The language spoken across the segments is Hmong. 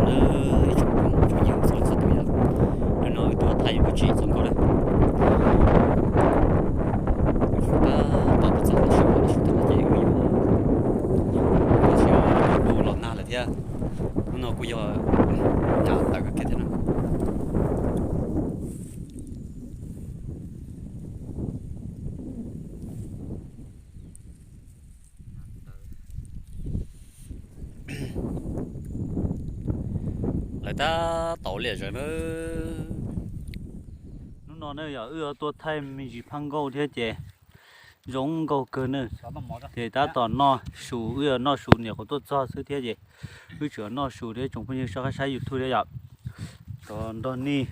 Ib tsoom phooj ywg txhua leej txhua tus yom, hnub no wb tuaj thaij yus lub tsev txog nkaus lawm. Wb tab tom tuaj txog tab sis mas lub sij hawm no ces wb yuav, wb yuav los nag lawm thiab. Hnub no kuj yog nag tawm kawg kiag thiab na. Lawv tab tom ua liam zawv na. Hnub no ne yog wb yuav tuaj thaij me ntsis phaj nkauj thiab ces zoo nkauj kawg na. Ces tab tom noj su, wb yuav noj su, niam qhuav tuaj txog xwb thiab ces wb tseem noj su thiab tsoom phooj ywg soj qab saib YouTube thiab yom. Tov nrog nej,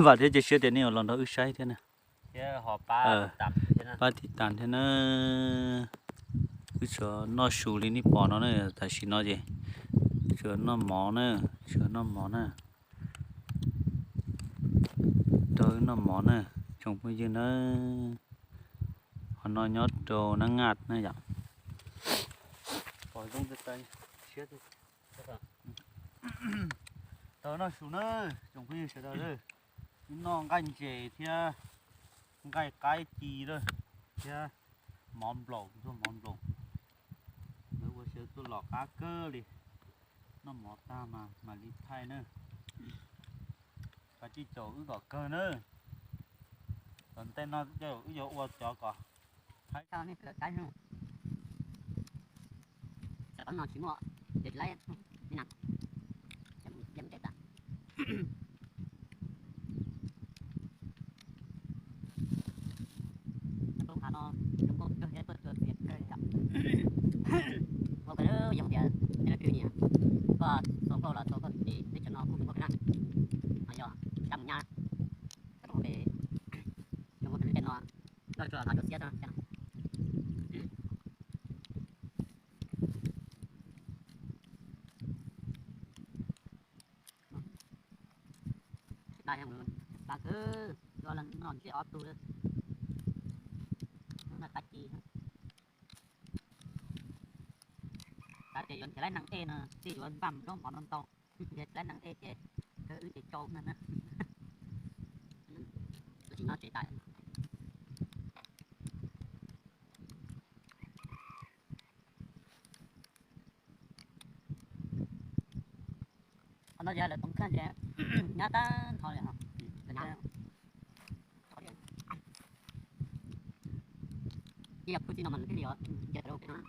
vam thiab cia siab tias nej yuav los nrog wb saib thiab na. Pab tiv tas thiab na. Wb tseem noj su li nej pom no na, tam sim no ces tseem noj mov na, tseem noj mov na. Rau wb noj mov na, tsoom phooj ywg na. Qhov no nyob rau Nab Ngaj na yom. Tau noj su na, tsoom phooj ywg sawv daws, noj nqaij ntses thiab nqaij qaib ci lawm thiab mov nplaum, mov nplaum. Lawv ua siav tuaj los qab kawg li. Noj mov tag mas mam li thaij na. Kav tsij caum wb kom kawg na. Tom ntej no wb yuav ua cov kom Ua kawg yog tias nej leej twg nyiam koj txhua nkauj los txhua nkauj ces nej tseem noj kuj zoo nkauj na. No yog sab mus nyab, zoo nkauj tej no, noj tsuag los rau siab. Tsis tas, tsis tas kawg, noj ntsej ob tug lawm. Tab sis yuav nrhiav laib neeg dej no, dej yuav npaj nplooj mov no ntau. Nrhiav laib neeg dej ces kawg wb ces tsau na. Tsis nyob tsev tas. Qhov no ces lawv toov kheej ces nyab tab nrho li os. Ib yam kuv txiv no mas nws thiaj li os, nce rau pem no.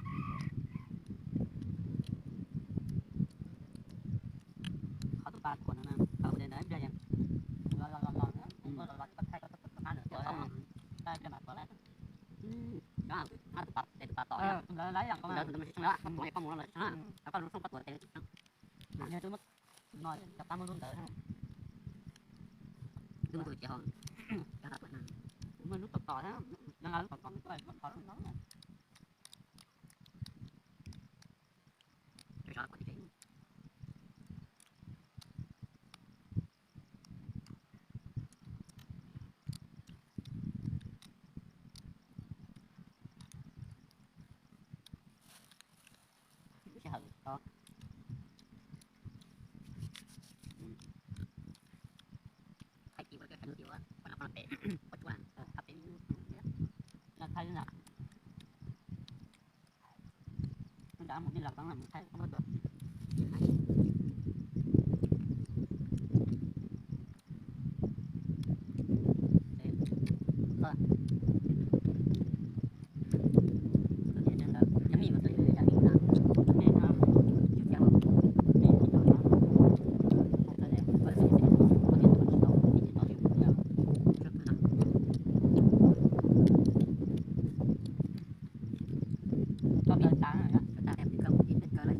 Qhov tus pas kuam no, qhov tus ntawd ib pliag los los los los los los los thaij rau tus qab ntawd, tus pas tom, lawv lawv ib yam qhov mus qhov mus no los tsis tshee, qhov lub xyoo pab tuam tes tsis tshee. No cov pab muab lub ntawd, lub ntawd ces ho muaj lub tom tom thiab, lub tom tom, lub tom tom. Sij hawm ko, thaij ci ua peb peb ua peb ua tsuas, thaij peb, thaij na. Mus ntawd mus nej los tau mus thaij. Tau tas, tau tas, kawg mus ib teg kawg lawm.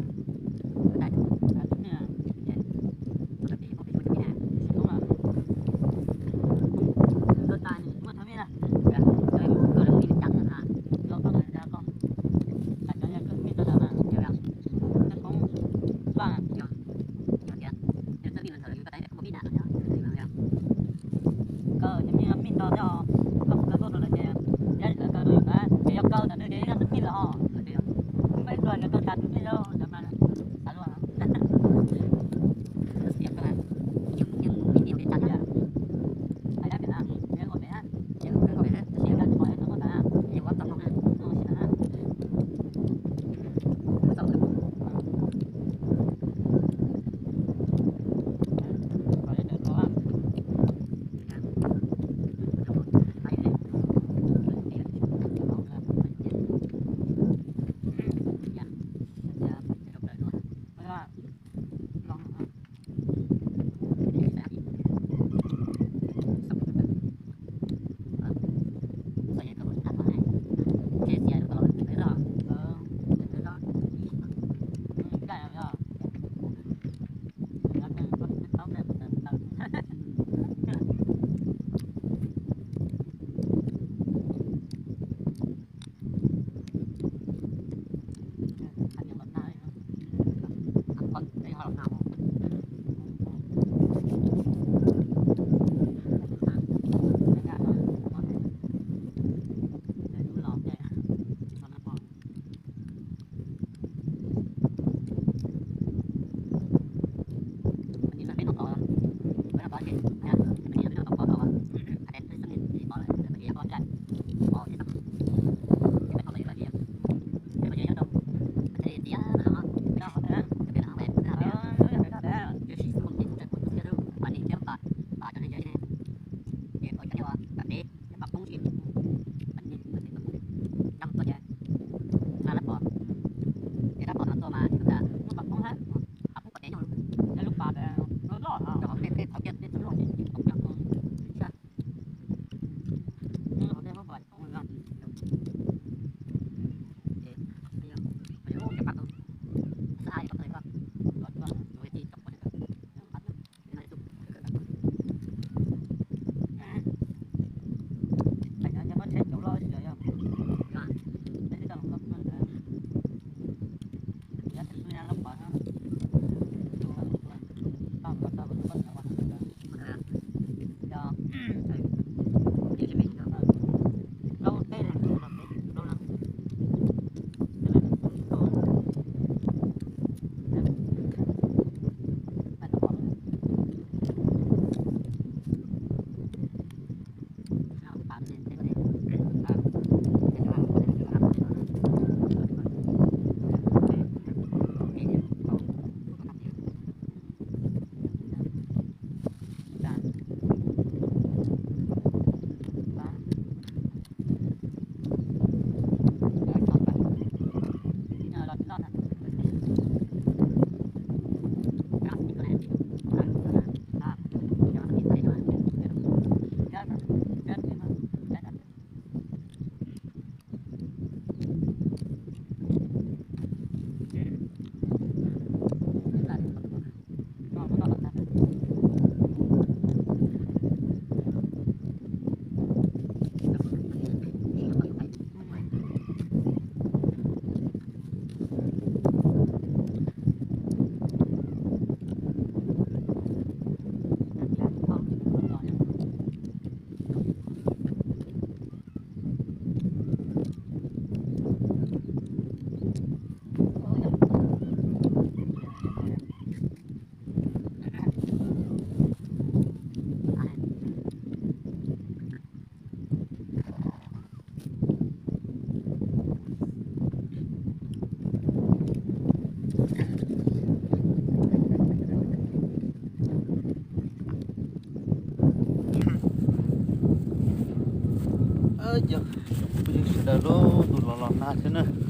Cov phooj ywg sawv daws, ntu los los nag thiab na.